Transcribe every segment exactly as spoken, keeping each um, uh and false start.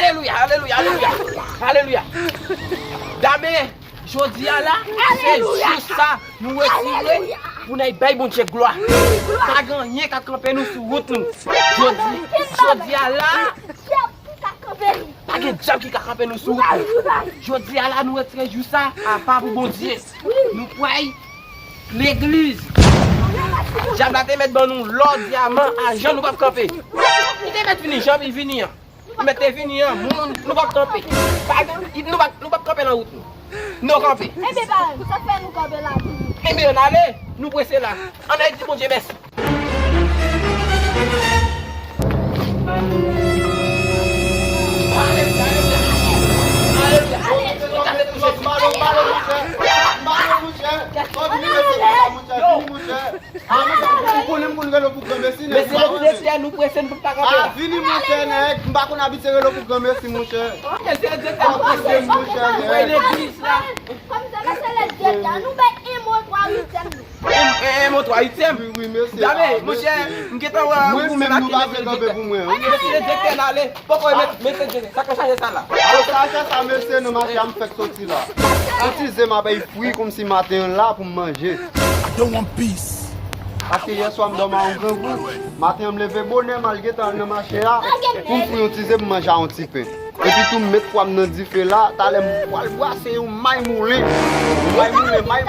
Alelouya, alelouya, alelouya, alelouya. Dame, jodi a la, se jou sa nou retire pou n al bay Bondye glwa. Pa gen anyen k ap kanpe nou sou wout nou. Jodi, jodi a la, pa gen dyab ki ka kanpe nou sou wout nou. Jodi a la, nou retire jou sa apa pou Bondye. Nou pral legliz. Dyab la te mèt ban nou lò, dyaman, ajan, nou p ap kanpe. Li te mèt vini, jan li vini an. Li mèt te vini an, moun, nou p ap kanpe. Pa gen, nou p ap, nou p ap kanpe nan wout nou. Nou kanpe. Enben, pa, sa fè nou kanpe la. Enben, ann ale, nou prese la. Ann ale di Bondye mèsi. Mesye direktè, nou prese, nou pa ka kanpe la. Vini monchè nèg, m pa konn abitye rele w pou granmesi monchè. Mesye direktè, nou prese, nou pa ka kanpe la. Komisè, mesye direktè, nou bay en mo twa uityèm. En, en, en mo twa uityèm. Wi, wi, mesye. Dame, monchè, m gentan wè ou menm ak mesye direktè. Mesye direktè, n ale. Poko met, mesye direktè, sa k chaje sa la? Alò, sa k chaje sa, mesye, nan mache a m fèk soti la. Yon ti ze m ap bay fri kòmsi maten an la pou m manje. I don't want peace. Paske yè swa m dòmi a yon grangou. Maten an m leve bonè, m al gentan al nan mache a pou m fri yon ti ze pou m manje a yon ti pen. Epi tou m met pwa m nan dife la, talè m pral bwase yon may moulen. Yon may moulen, may,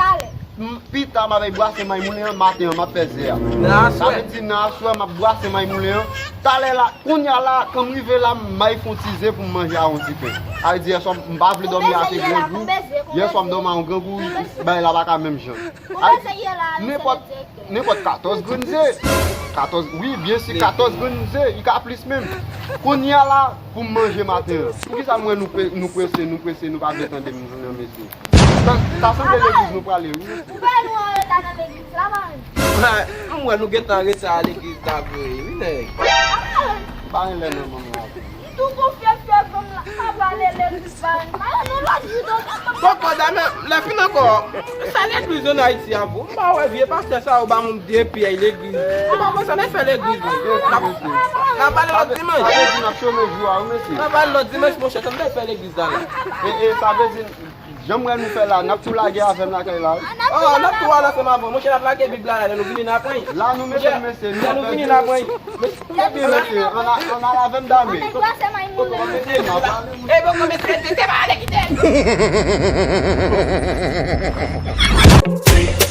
m, pita m ap al bwase may moulen an maten an, m ap fè ze a. Nan aswè. Sa vle di nan aswè m ap bwase may moulen an. Talè la, kounye a la, kan m rive la, m bay fè yon ti ze pou m manje a yon ti pen. Sa vle di yè swa m pa vle dòmi a se grangou. Yè swa m dòmi a yon grangou, bagay la pa ka menm jan. Nenpòt, nenpòt katòz grenn ze. Katòz, wi, byen si katòz grenn ze, li ka plis menm. Kounye a la, pou m manje maten an. Poukisa m wè nou pre-, nou prese, nou prese, nou pa vle tande m nan mesye? Ta, ta sanble legliz nou prale, wi, mesye. Ou wè nou an reta nan legliz la, man. M wè nou gentan reta legliz la vre, wi, nèg. Pa gen lè nan manman. Tou gon fyèl fyèl kòm la, pa prale legliz la. Poko, dame, lè fin ankò. Sa legliz ann Ayiti a pou? M pa wè vye pastè sa yo ba moun de pyè legliz. M pa konn sa n ap fè legliz. N ap, n ap pale lòt dimanch. Sa vle di n ap chome jou a, wi, mesye. N ap pale lòt dimanch, monchè, sa n ap fè legliz la, la. E, e, sa vle di, jan m wè nou fè la, n ap tou lage avè m lakay la, wi. Oh, n ap tou al ansanm avè w. Monchè, n ap lage Bib la, la, lè nou vini n ap pran. La, nou mete l, mesye, nou ap pèdi. Ebyen, mesye, ann a-, ann al avè m dame. Ann al bwase may moulen. Ebyen, mesye, te, te pa ale kite l.